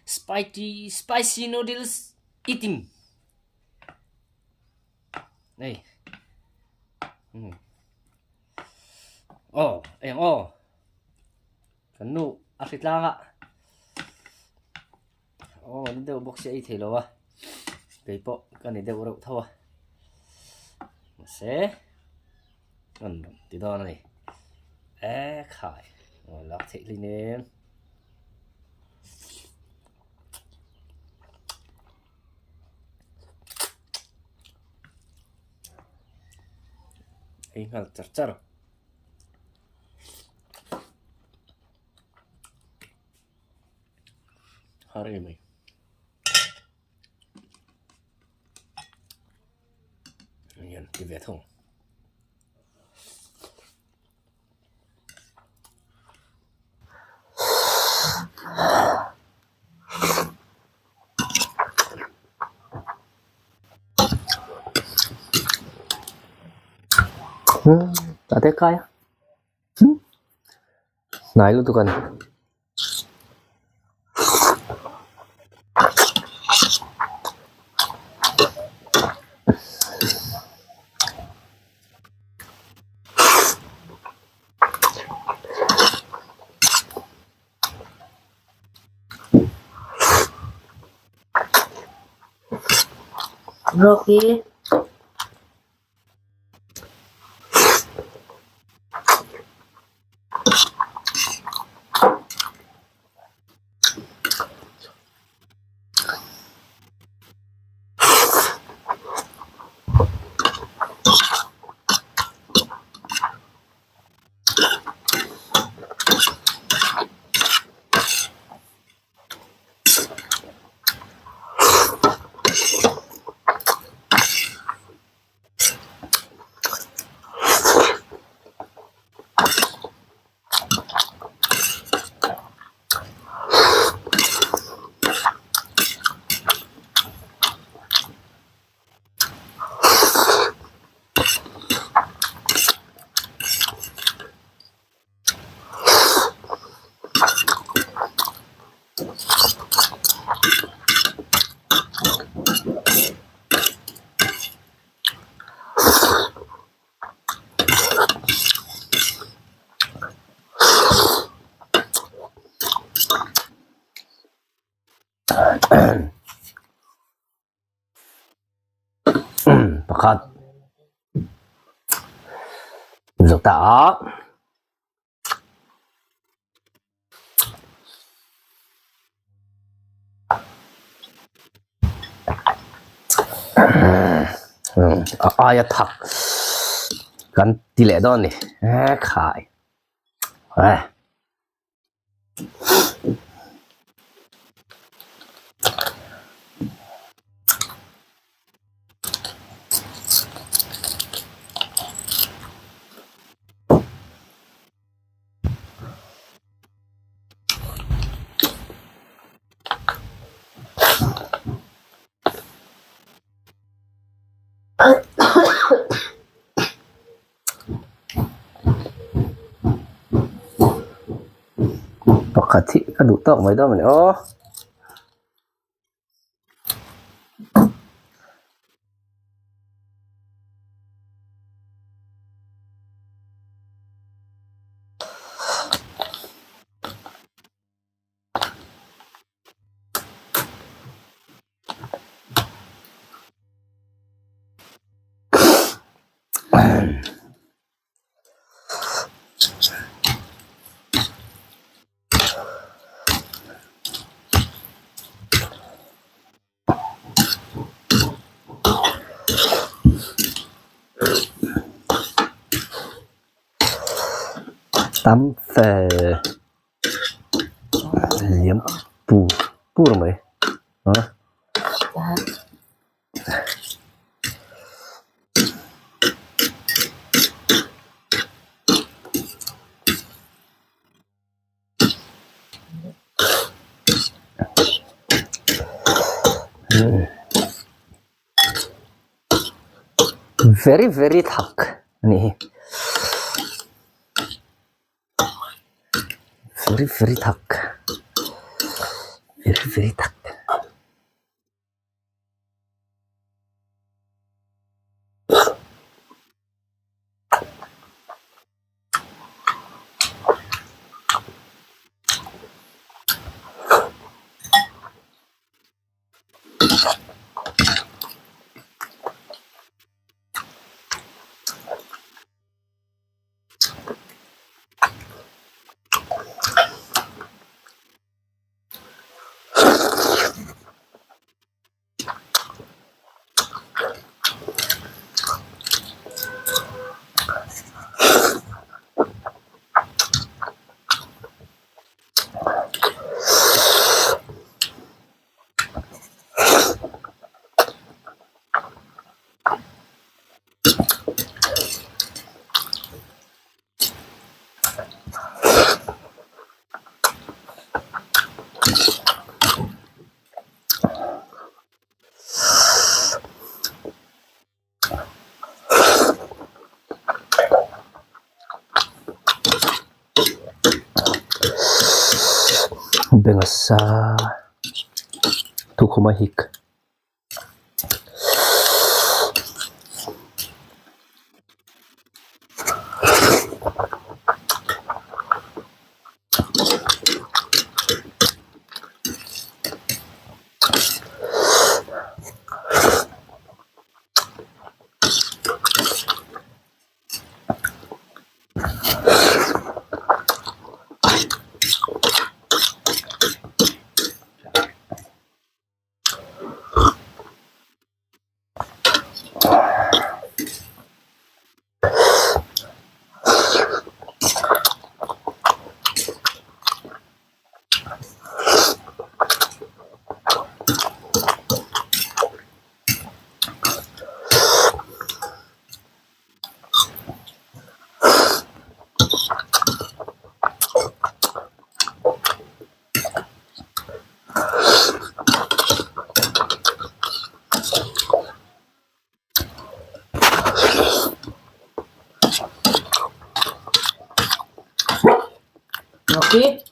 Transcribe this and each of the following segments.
Spicy spicy noodles eating. Đây. Ừ. Aw, eng aw. Kan nu a hri tlang a. Aw, ni deuh bawk si a ei thei lo a. Kei pawh ka ni deuh reuh tho a. Mahse, an rawn ti dawn a ni. E khai, aw lak theih hlei nen. Ei nghal char char. Har em mai. Hian ti ve thung. Tah te kai a hnai lutuk a ni. Rocky. Pakhat zo ta a. A aia thak kan ti leh dawn a ni e khai e. Pakhat hi ka duh tawk mai dawn a ni aw. Tam fel liam pur pur mai a. Very very thak a nih hi. Very very thak. Very very thak. Benga sa tukhuma hik. Okay.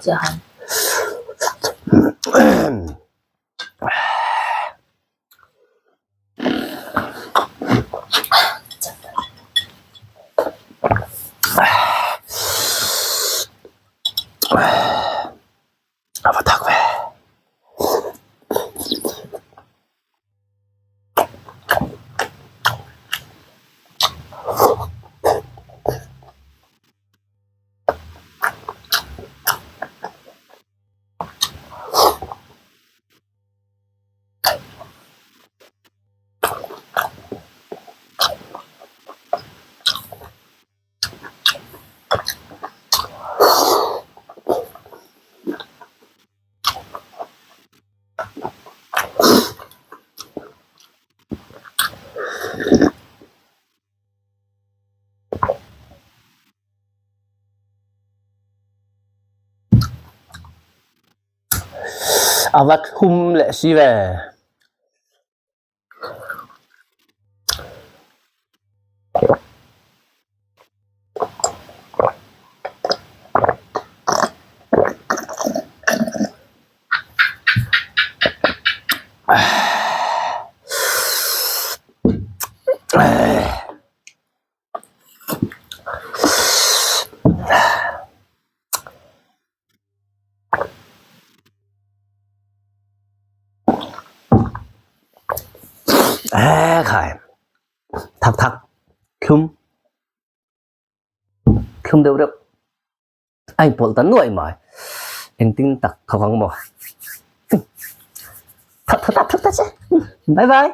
Jahan. A va thak ve. A va thlum leh si ve. Khai thak thak thlum thlum deuh reuh a inpawlh ta nuai mai engtin tak thawk ang maw thak thak thak ta che bye bye.